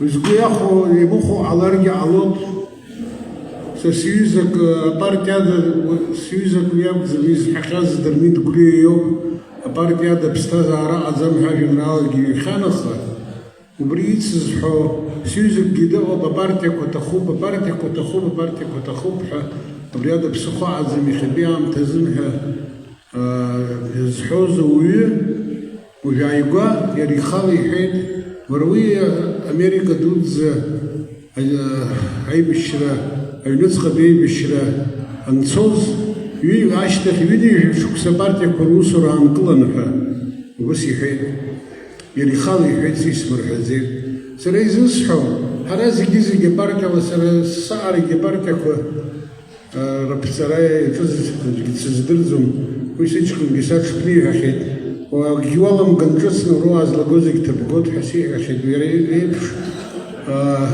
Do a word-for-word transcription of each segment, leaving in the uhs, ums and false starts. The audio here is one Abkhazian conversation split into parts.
Згәы иахәо, имыхәо ҟаларгьы ҟалоит. Са сҩызак, э, апартиа ада, сҩызак уи акәӡам изҳәахьаз, Дырмит Гәлиа иоуп. Апартиа ада ԥсҭазаара ыҟаӡам ҳәа ажәеинраалагьы ҩхьан, аха убри ицызҳәо сҩызакгьы дыҟоуп, апартиақәа ҭахуп, апартиақәа ҭахуп, апартиақәа ҭахуп ҳәа, абри ада ԥсыхәа ыҟаӡам иахьатәи аамҭазын ҳәа, э, зҳәоз ауаҩы, уажә ааигәа иара ихала иҳәеит, уара уи Америка дуӡӡа, а-, аибашьра, аҩныҵҟатәи аибашьра анцоз, ҩы-, ашьҭахь ҩынҩажәа шықәса апартиақәа русура аанкылан ҳәа, убыс иҳәеит. Иара ихала иҳәеит, сисмырҳәаӡеит. Сара изысҳәо, ҳара зегьы-зегьы апартиала, сара саҟарагьы апартиақәа рыԥҵара иаҿыз аӡәгьы дсыздырӡом, уи сыҷкәынгьы саҽԥниҳәахьеит, акгьы уаламган ҿыцны уара уаазлаго зегь ҭабгоит ҳәа сиҳәахьеит, иара иеиԥш, аа,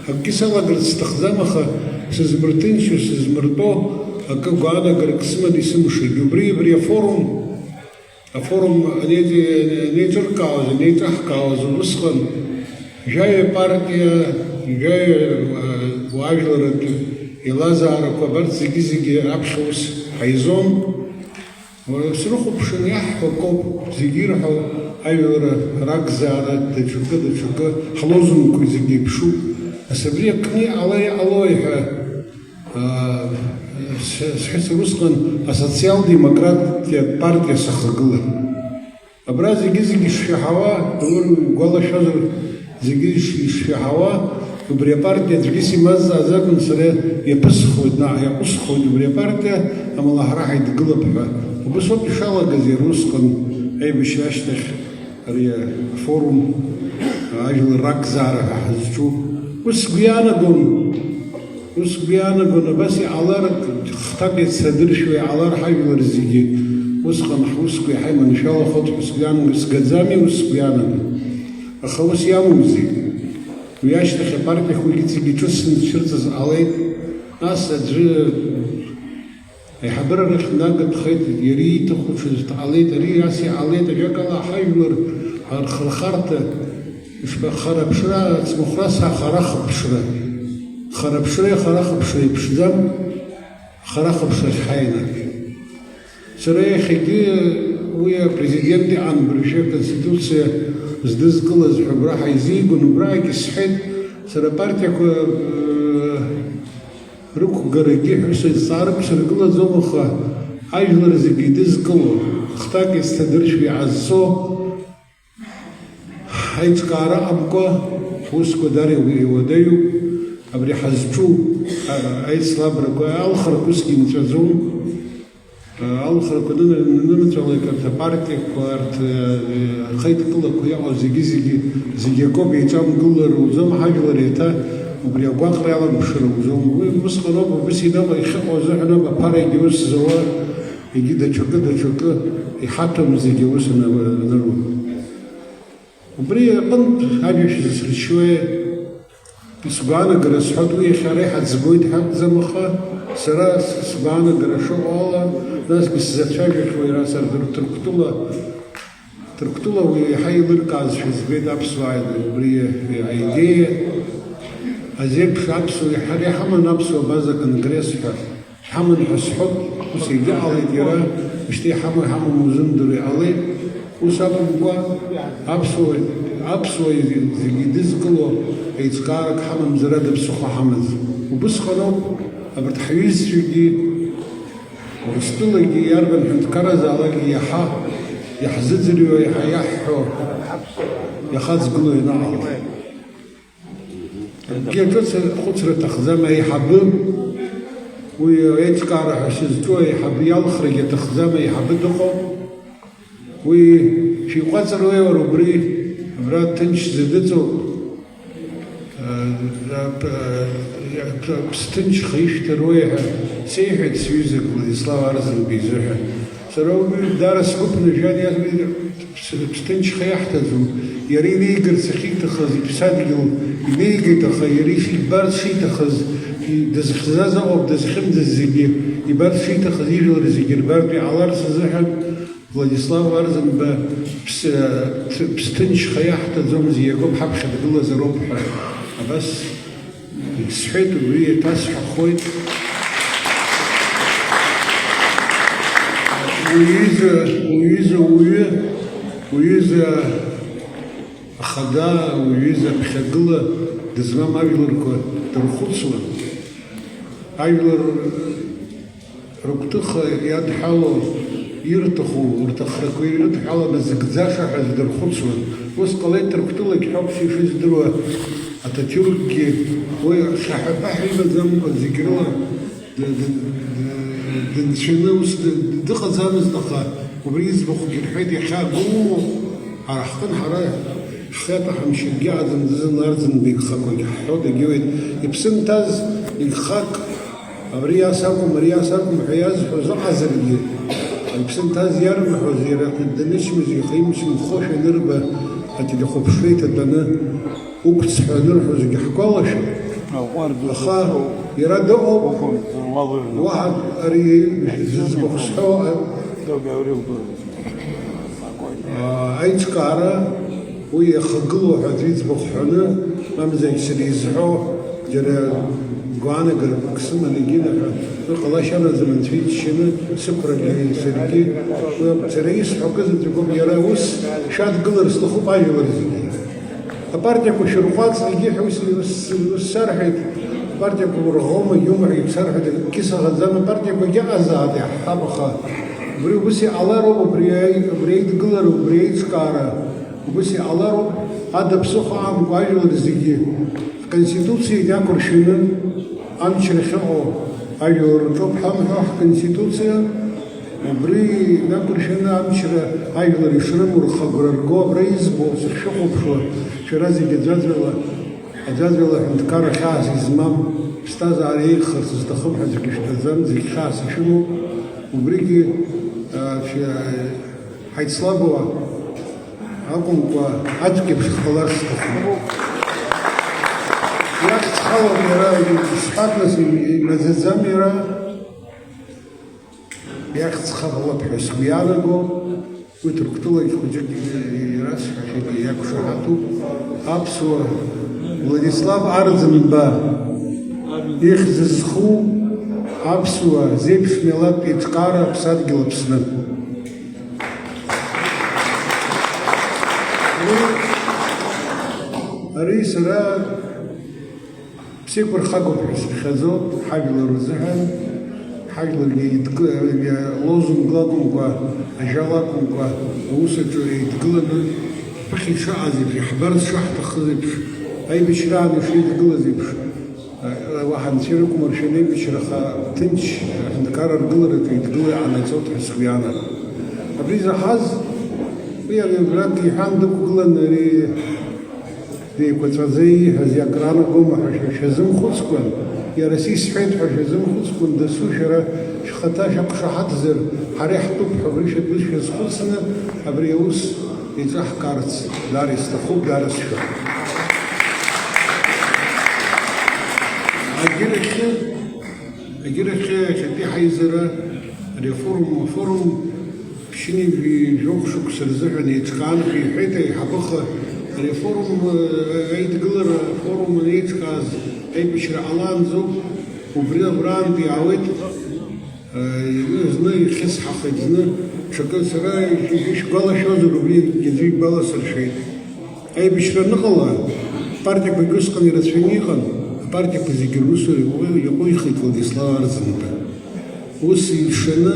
акгьы салагарц сҭахӡам, аха сызмырҭынчу, сызмыртәо акы гәаанагарак сыман исымшагь, убри, абри афорум, Афорум анеи-, анеиҿыркаауаз, анеиҿаҳкаауаз усҟан, жәаҩа партиа, жәаҩа, э, уаажәларратә еилазаарақәа абарҭ зегьы-зегьы аԥхьа ус ҳаизон. Уара срыхәаԥшын, иаҳҳәо акоуп, зегьы ирҳәо ажәлар ракзаара, даҽакы, даҽакы, ҳлозунгқәа зегьы еиԥшуп. Нас абри акны иҟала, иҟалои ҳәа, Сҳәеит, сара усҟан асоциал-демократтә партиа сахагылан. Абра зегьы-зегьы ишшәаҳауа, уи гәалашәозар, зегьы иш-, ишшәаҳауа, убри апартиа аӡәгьы симазҵааӡакәан, сара иаԥысхуеит, наҟ иаҟәысхуеит убри апартиа, амала ҳара ҳаидгылап ҳәа. Убыс ауп ишалагаз иара усҟан аибашьра ашьҭахь. Ари афорум, ажәлар ракзаара ҳәа ҳазҿу. Ус сгәы иаанагон, ус сгәы иаанагон, абас иҟалар, хҭак иацрадыршәуа иҟалар ҳажәлар зегьы. Усҟан ҳусқәа иаҳа иманшәалахоит ҳәа сгәы иаанагон, сгаӡами, ус сгәы иаанагон. Аха ус иамоузеи? Уи ашьҭахь апартиақәагьы зегьы ҿыцны зцәырҵыз ҟалеит. Нас аӡәы Аиҳабыра рахь днагатәхеит, иара ииҭаху ҽаӡә дҟалеит, ари ас иҟалеит, ажәакала, ҳажәлар рхырхарҭа, ишԥа-, хараԥшра, ацымхәрас ахарахыԥшра, хараԥшреи ахарахыԥшреи еиԥшӡам, ахарахыԥшрахь ҳаиааит. Сара иахьагьы уи апрезидент иҟан, быржәы аконституциа здызкылаз ҳәа убра ҳаизигон, убраагьы сҳәеит, сара апартиақәа, э, Рықәгарагьы ҳәа сызҵаарак сыргылаӡом, аха ажәлар зегьы идызкыло, хҭак изҭадыршәу иҟазҵо, аиҿкаара амкәа ҳусқәа дара иуадаҩуп, абри ҳазҿу, а, аицлабрақәа, алхрақәа усгьы нҵәаӡом. Алхрақәа нын-, нынымҵәалак, арҭ апартиақәа, арҭ, э, ахеидкылақәа иҟоу зегьы-зегьы, зегьы акоуп, еиҿамгылар уӡом, ҳажәлар еиҭа убри агәаҟра иаламԥшыр ауӡом. Уи усҟаноуп, убыс иныҟәа ихьыҟоу азыҳәан ауп аԥарагьы ус зауа, егьи даҽакы, даҽакы иҳаҭом зегьы ус ана-, аныруа. Убри аҟынтә ажәа шәзысыршьуеи? Сгәаанагара сҳәоит, уи иахьа ара иҳаӡбоит ҳәа акәӡам, аха сара с-, сгәаанагара шыҟоу ала, насгьы сзацәажәахьоу иара сара Ҭырқәтәыла, Ҭырқәтәыла уи еиҳа еилыркаазшәа збеит аԥсуаа убри аидеиа азеиԥш аԥсуа, иаҳа-, иаҳа ҳаман аԥсуа база конгресс ҳәа. Ҳаман ҳәа сҳәоит, ус егьыҟалеит иара, ушьҭа иҳамоу иҳамам узымдыруа иҟалеит. Ус акәымкәа, аԥсуа, аԥсуа зегьы идызкыло еиҿкаарак ҳамамзар ада ԥсыхәа ҳамаӡам. Убысҟаноуп абарҭ ҳҩызцәагьы, Урыстәылагьы, иарбан ҳәынҭқарразаалакгьы иаҳа иаҳзыӡырҩуа, иаҳа иаҳҳәо иахаҵгыло ианаҟало. Акгьы ҿыц ахәыцра аҭахӡам аиҳабы, уи аиҿкаара ҳәа сызҿу аиҳабы иалхрагьы аҭахӡам, аиҳабы дыҟоуп. Уи шәиҟәаҵыруеи уара убри, абра ҭынч зыдыҵоу, а, а, а, ԥсҭынчха ишәҭаруеи ҳәа сеиҳәеит сҩызак Владислав Арӡынба изыҳәан. Сара убри даара сгәы ԥнажәан, иарбан Ԥс-, ԥсҭынчха иаҳҭаӡом. Иара инеигарц ахьиҭахыз иԥсадгьыл инеигеит, аха иара ишибарц шиҭахыз, и-, дызхьӡаз ыҟоуп, дызхьымӡаз зегьы ибарц шиҭахыз ижәлар зегьы рбартә иҟаларц азыҳәан, Владислав Арӡынба, ԥс-, ԥсҭынчха иаҳҭаӡомзи, иагоуп ҳаԥхьа дгылазароуп ҳәа. Абас исҳәеит, убри еиҭасҳәахоит. Уҩыза, уҩыза уаҩы, уҩыза ахада, уҩыза ԥхьагыла дызмам ажәларқәа дырхәыцуан. Ажәлар рыгәҭыха иадҳәало, ирҭаху, рҭахрақәа ирыдҳәаланы зыгӡаша ҳәа дырхәыцуан. Ус ҟалеит Ҭырқәтәылагь ҳәа ауп ишыздыруа, Аҭаҭиуркгьы уи хьаҳәа-ԥаҳәа имаӡамкәа зегь рыла д-, д-, д-, дынцәаны ус д-, дыҟаӡамызт, аха убри иӡбахәгьы рҳәеит, иахьа гәымуоуп, ҳара ҳҟын ҳара ҳхы иаҭахым шьынгьы аӡым, дызынарӡын, бигхақәагь ҳҳәо дагьуеит. Иԥсы нҭаз игхак, абри ас акәым, ари ас акәым ҳәа иазҳәоз ыҟазаргьы, иԥсы нҭаз иарымҳәоз, иара данычмыз ихы имчымхошәа анырба, ателехәаԥшра иҭатәаны, уқәҵ ҳәа анырҳәо зегьы ҳгәалашәоит. Аха иара дыҟоуп, уаҳа ари зыӡбахә сҳәо, а, аиҿкаара уи иахагылоу ҳәа аӡәы иӡбахә ҳәаны, мамзаргь сара изҳәо, џьара гәаанагарақәак сыман, егьинаҳәа, уи ҟалашьа амаӡам, анцәа иџьшьаны, сықәрагьы саргьы, уи сара исҳәо акы заҵәык ауп, иара ус шәадгылар сҭахуп ажәлар зегьы. Апартиақәа шәырҟәаҵ, егьи ҳәа ус, ус, ус сарҳәеит, апартиақәа урӷома, иумҳәа егьсарҳәеит, акгьы саҳаӡам, апартиақәагьы ыҟазаап, иаҳҳәап, аха убри убыс иҟалароуп, убри аи-, убри аидгылара, убри аиҿкаара убыс иҟалароуп, ада ԥсыхәа амкәа ажәлар зегьы ҳконституциа иақәыршәаны амчра ахьыҟоу ажәлар рҿоуп ҳамҳәо, ҳконституциа. Убри инақәыршәаны амчра ажәлар ишрымоу рхы агәра рго, абра избо, сышшәыхәаԥшуа, шәара зегьы аӡәаӡәала, аӡәаӡәала аҳәынҭқарра хьаас измам, ԥсҭазаара еиӷьхарц зҭахым ҳәа аӡәгьы шәтәаӡам, зегь хьаас ишәымоуп. Убригьы, а, шәа-, ҳаицлабуа акәымкәа, аӡәк еиԥш ҳҟалар сҭахуп. Иахьӡ халап иара, исҳәап нас, им-, имаӡаӡам иара. Иахьӡ хыхлап ҳәа сгәы иаанагом, уи Ҭырқәтәылагь хәыҷык ирасҳәахьеит, иақәшаҳаҭуп. Аԥсуа Владислав Арӡынба ихьӡ зху аԥсуа зеиԥш милаҭтә еиҿкаара Аԥсадгьыл Аԥсны. Ари сара Ԥсеиқәырхагоуп ҳәа сыԥхьаӡоуп ҳажәлар рзыҳәан, ҳажәлар еидкы-, лозунгла акәымкәа, ажәала акәымкәа, аус аҿы еидгыланы, ҳԥыхьа ишаҟаз еиԥш, иаҳбарц шаҳҭахыз еиԥш, аибашьраан ишеидгылаз еиԥш, уаҳа анцәа ирықәмыршәан, аибашьраха ҭынч аҳәынҭқарра аргылараҿы еидгыла иҟанаҵоит ҳәа сгәы иаанагоит. Абри заҳаз, уи абрантә иҳәан дықәгыланы ари деиқәаҵәаӡа ииҳәаз иакранагома ҳәа шәа-, шәазымхәыцкәан, иара сисҳәеит ҳәа шәазымхәыцкәан, дасу шәара шәхаҭа шәақәшаҳаҭзар, ҳара иаҳтәуп ҳәа убри шәатәы шәазхәыцны, абри аус еиҿаҳкаарц даара исҭахуп, даара сшәоит. Агьырахьы, агьырахьы иахьатәи ҳаизара ареформ, афорум Ԥшьынҩажәи жәохә шықәса рзыҳәан еиҿкаан ҳәа иҳәеит аиҳабыха, ареформ, э, аидгылара афорум анеиҿкааз аибашьра ҟалаанӡоуп, убри абраантә иаауеит, э, зны ихьысҳахеит, зны ҽакы, сара ишәгәалашәозар, убри аӡәы ибаласыршәеит. Аибашьра аныҟала, апартиақәагь усҟан ирацәаны иҟан, апартиақәа зегьы русура иаҟәихит Владислав Арӡынба. Ус ишаны,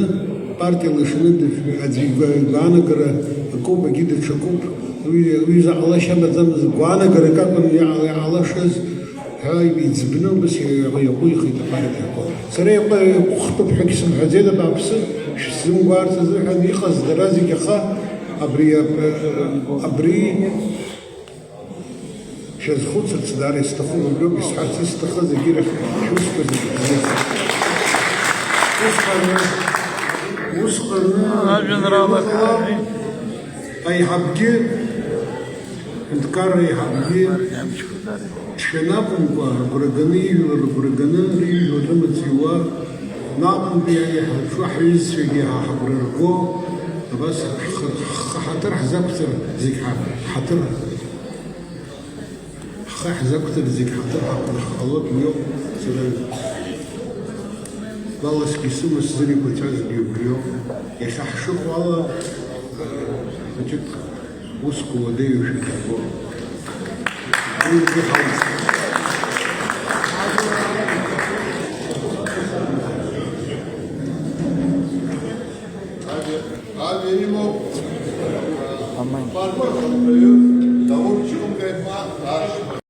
партиала ишаны дышә-, аӡәы игәа-, игәаанагара акоуп, егьи даҽакоуп. Уи, уи заҟа ҟалашьа амаӡамыз, гәаанагарак акәын иҟала-, иҟалашаз ҳәа иӡбны убас иаҟәихит апартиақәа. Сара иаҟә-, иаҟәыхтәуп ҳәагьы сымҳәаӡеит, абааԥсы, шәсзымгәаарц азыҳәан иҟаз дара зегьы, аха абри, аб-, абри Шәазхәыцырц даара исҭахуп, убриоуп исҳәарц исҭахыз, егьирахь шәусқәа зегьы бзиахеит. Усҟаны, усҟаны Ажәеинраалақәа. Аиҳабгьы, аҳәынҭқарра аиҳабгьы, дшәаны акәымкәа, агәра ганы, ижәлар рыгәра ганы, рыжәлар рымаҵ иуа, наҟынтәи аиҳа-, ҳҩызцәагьы ҳа ҳагәра рго, Абас ҳхы, ҳхы ҳаҭыр ҳзақәҵар зегь ҳа-, ҳаҭыр, ҳхы ҳзақәҵар зегь ҳаҭыр ҳақәырхалоит, уиоуп сара гәаласгьы сымоу сзын иқәацәазгьы убриоуп. Иахьа ҳшыҟоу ала, хәыҷык усқәа уадаҩушәа дырбо. Уи убри ҳауп. Аминь.